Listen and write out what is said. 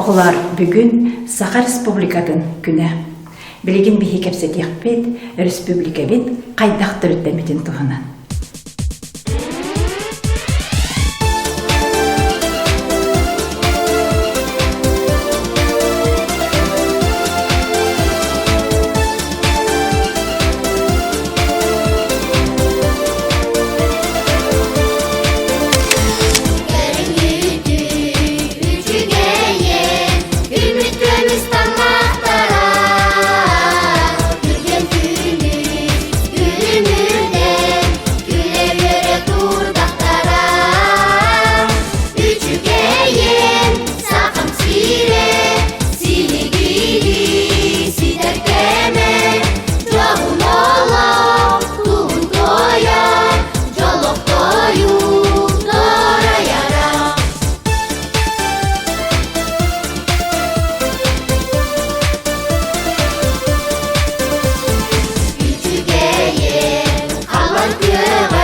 Оҕолор, бүгүн Саха Республикатын күнэ. Билигин биһи кэпсэтиэхпит өрөспүүбүлүкэбит хайдах төрүттэммитин туһунан. Үчүгэйин үмүт көмүс таммахтара Түргэн түүнүс күлүмүрдэн күлэ-үөрэ турдахтара Үчүгэйин сахам сирэ силигилии ситэр кэмэ Дьоһун олох туһун туойар дьолохтойуу дорайара. Үчүгэйин халан күөҕэ.